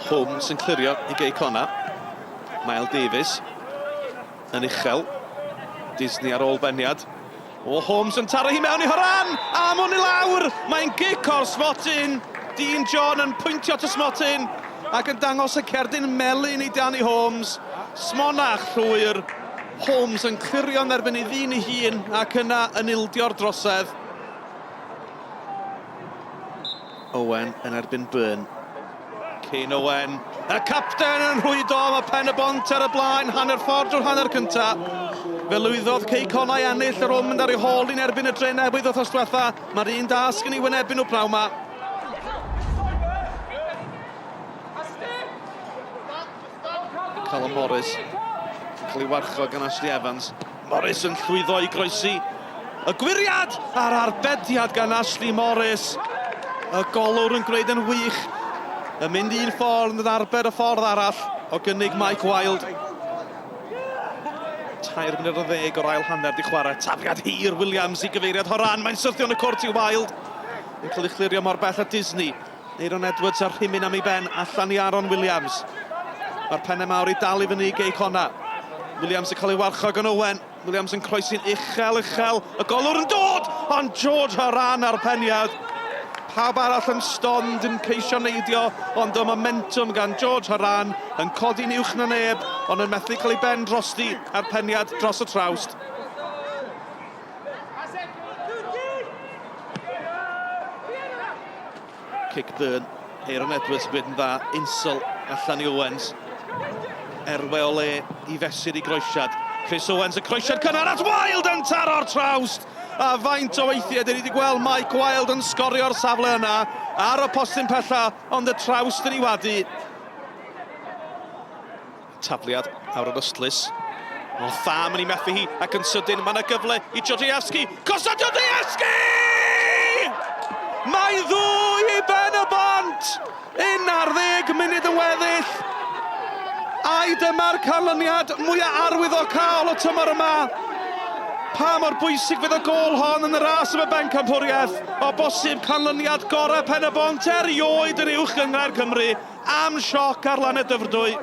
Holmes yn clirio i Gei Connah. Mael Davies yn uchel. Disney ar ôl beniad. O, Holmes yn taro hi mewn i Horan! A ma hwn i lawr! Mae'n gic o'r smotyn! Dean John yn pwyntio at y smotyn ac yn dangos y cerdyn melyn i Danny Holmes. Smonach llwyr. Holmes yn clirio yn erbyn ei ddyn ei hun ac yna yn ildio'r drosedd. Owen yn erbyn Byrne. Kane Owen, y capten yn rhwydo, mae Pen y Bont ar y blaen, hanner ffordd drwy'r hanner cynta. Fe lwyddodd Cei Connah i ennill ar ôl mynd ar ei hôl yn erbyn y Drenewydd wythnos diwetha. Mae'r un dasg yn ei wynebu nhw pnawn 'ma. Callum Morris yn cael ei warchod gan Ashley Evans. Morris yn llwyddo i groesi y gwyriad a'r arbediad gan Ashley Morris. Y golwr yn gwneud yn wych. Yn mynd un ffordd yn arbed y ffordd arall o gynnig Mike Wilde. 3 munud o'r ail hanner di chwarae. Tafliad hir Williams i gyfeiriad Horan. Mae'n syrthio yn y cwrt i Wilde. Yn cael ei chlirio mor bell a Disney. Aaron Edwards a'r rhimyn am ei ben, allan i Aaron Williams. Mae'r pennau mawr i dal i fyny i Gei Connah. Williams yn cael ei warchod gan Owen. Williams yn croesi'n uchel, uchel. Y golwr yn dod! Ond George Horan ar peniad. Pawb arall yn stond yn ceisio neidio, ond y momentum gan George Horan yn codi'n uwch na neb, ond yn methu cael ei ben drosti a'r peniad dros y trawst. Kick Byrne, Aaron Edwards yn gwneud yn dda, Insel allan i Owens. Erwe o le i fesur i groesiad. Chris Owens y croesiad cynnar at Wilde yn taro'r trawst! A faint o weithiau dyn ni wedi gweld Mike Wilde yn sgorio'r safle yna ar y postyn pella, ond y trawst yn ei wadu. Tafliad awr o'r ystlys. O Tham yn ei methu hi, ac yn sydyn mae yna gyfle i Georgievski. Costa Georgievski! Mae ddwy i ben y bont! 11 munud yn weddill. Ai dyma'r canlyniad mwyaf arwyddocaol y tymor yma? Pa mor bwysig fydd y gôl hon yn y ras am y bencampwriaeth? O bosib canlyniad gorau Pen y Bont erioed yn Uwch Gynghrair Cymru. Am sioc ar lan y Dyfrdwy.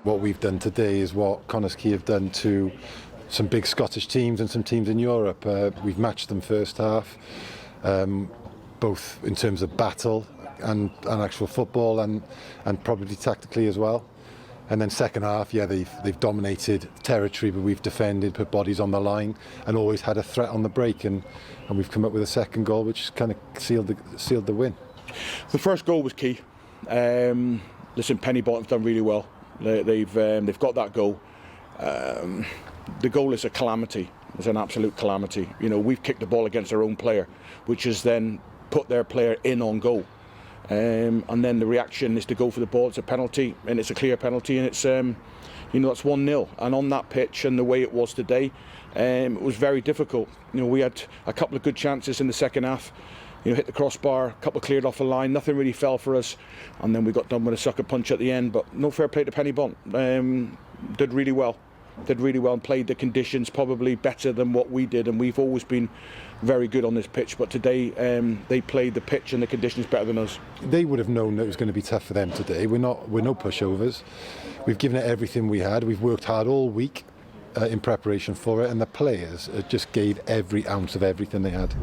What we've done today is what Connah's Quay have done to some big Scottish teams and some teams in Europe. We've matched them first half, both in terms of battle and, and actual football and, and probably tactically as well. And then second half, yeah, they've, they've dominated territory, but we've defended, put bodies on the line, and always had a threat on the break. And, and we've come up with a second goal, which kind of sealed the, sealed the win. The first goal was key. Listen, Penybont have done really well. They, they've they've got that goal. The goal is a calamity. It's an absolute calamity. You know, we've kicked the ball against our own player, which has then put their player in on goal. And then the reaction is to go for the ball. It's a penalty, and it's a clear penalty, and it's that's 1-0. And on that pitch and the way it was today, it was very difficult. We had a couple of good chances in the second half. Hit the crossbar, a couple cleared off the line, nothing really fell for us, and then we got done with a sucker punch at the end. But no fair play to Penybont. Did really well. Did really well and played the conditions probably better than what we did, and we've always been very good on this pitch, but today they played the pitch and the conditions better than us. They would have known that it was going to be tough for them today. We're not, we're no pushovers. We've given it everything we had. We've worked hard all week in preparation for it, and the players just gave every ounce of everything they had.